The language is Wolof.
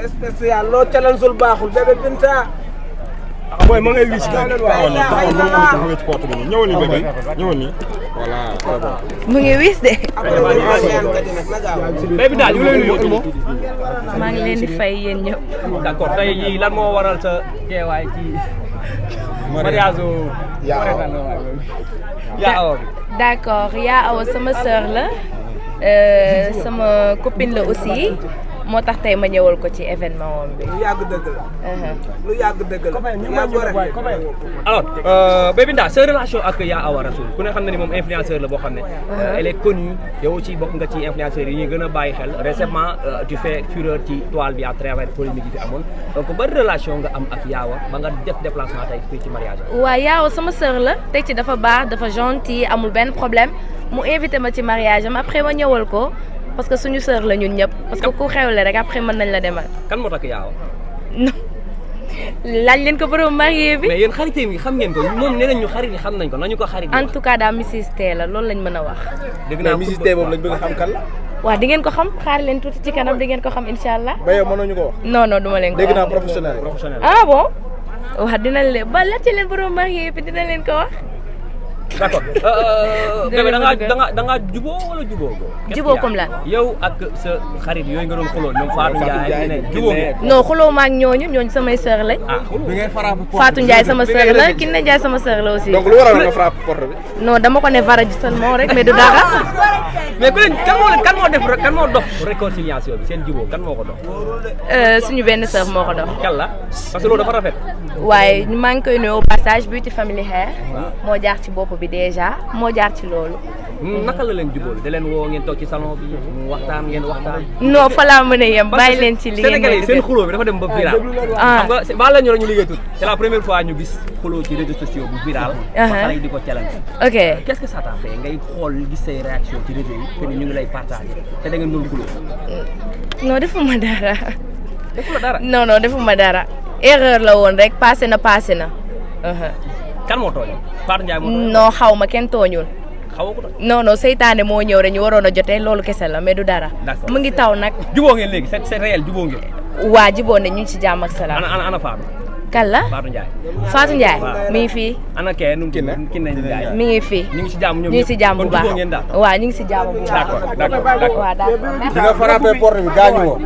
spécial loo challenge sul baaxul bébé Binta. booy ma ngay wis gars yi ci porte bi ñëwal ni bébé ñëwal ni voilà mu ngi wis de. Bébé Binta ñu ngi lay nuyu. maa ngi leen di fay yéen ñëpp. d'accord tey jii lan moo waral sa teewaay ci mariage yaa awa bi. d'accord yaa awa sama sœur la sama copine la aussi moo tax tey ma ñëwal ko ci événement woon bi. lu yàgg dëgg la. lu yàgg dëgg la. alors Bébé Binta sa relation ak yaa awa Rasoul ku ne xam na ni moom influenceur la boo xam ne. elle est connue yow ci bokk nga ci influenceurs yi ñuy gën a bàyyi xel récemment tu fais fureur ci toile bi à travers polémique yi fi amoon donc ban relation nga am ak yaawa ba nga def déplacement tey fii ci mariage bi. waaw yaawa sama sœur la teg ci dafa baax dafa gentil amul benn problème mu invité ma ci mariage am après ma ñëwal ko. parce que suñu sœur la ñun ñëpp parce que ku xewle rek après mën nañ la demal. kan moo takk yaaw. non laaj leen ko borom marié bi. mais yéen xarit yi xam ngeen ko moom nee nañ ñu xarit yi xam nañ ko nañu ko xarit yi. en tout cas daal Mrs T la loolu lañ mën a wax. dégg naa Mrs T boobu lañ bëgg a xam kan la. waaw di ngeen ko xam xaar leen tuuti ci kanam di ngeen ko xam incha allah. ba yow mënuñu ko wax. non non duma leen ko wax dégg naa professionnel. ah bon. wax dinañ leen ba laajte leen borom marié bi dinañ leen ko wax. d'accord bébé da nga juboo wala juboo ko. juboo comme la yow ak sa xarit yooyu nga doon xuloo ñoom Fatou Ndiaye ne juboo ngeen. non xuloo ma ak ñooñu samay sœur lañ. bi ngay frappe Fatou Ndiaye sama sœur la Kiné Ndiaye sama sœur la aussi. donc lu waral nga frappe porte bi. non dama ko ne varaj seulement rek mais du dara. mais ku leen kan moo dox réconciliation bi seen juboo kan moo ko dox. suñu benn sœur moo ko dox. kan la parce que loolu dafa rafet. waaye maa ngi koy nuyu au passage Beauty Family Hair moo jaar ci bopp bi déjà moo jaar ci loolu. naka la leen jubóol da leen woo ngeen toog ci salon bi mu waxtaan ngeen waxtaan. non fa laa mën a yem bàyyi leen ci li ngeen Sénégalais yi seen xuloo bi dafa dem ba viral. xam nga baal la ñu liggéey tuuti. c'est la première fois ñu gis xuloo ci réseaux sociaux bu viral. ba xale yi di ko challenge. ok qu'est-ce que ça t'a fait ngay xool gis say réaction ci réseau yi que ni ñu ngi lay partager te da ngeen doon xuloo. non defuma dara. defuma dara. non defuma dara. erreur la woon rek passé na. kan moo tooñ Fatou Ndiaye moo tooñ. non xaw ma kenn tooñul. xaw ko tooñ. non seytaane moo ñëw rek ñu waroon a jotee loolu kese la mais du dara. d'accord mu ngi taw nag. juboo ngeen léegi c'est réel juboo ngeen. waa juboo ne ñu ngi ci jàmm ak salaam. ana Fatou. kan la Fatou Ndiaye. Fatou Ndiaye mi ngi fii. ana kee nu mu Kiné Ndiaye. mi ngi fii. ñu ngi ci jàmm ñoom ñu ngi ci jàmm bu baax kon juboo ngeen daal. waaw ñu ngi ci jàmm bu baax. d'accord waaw d'accord. di nga frappé porte bi gaañu woo.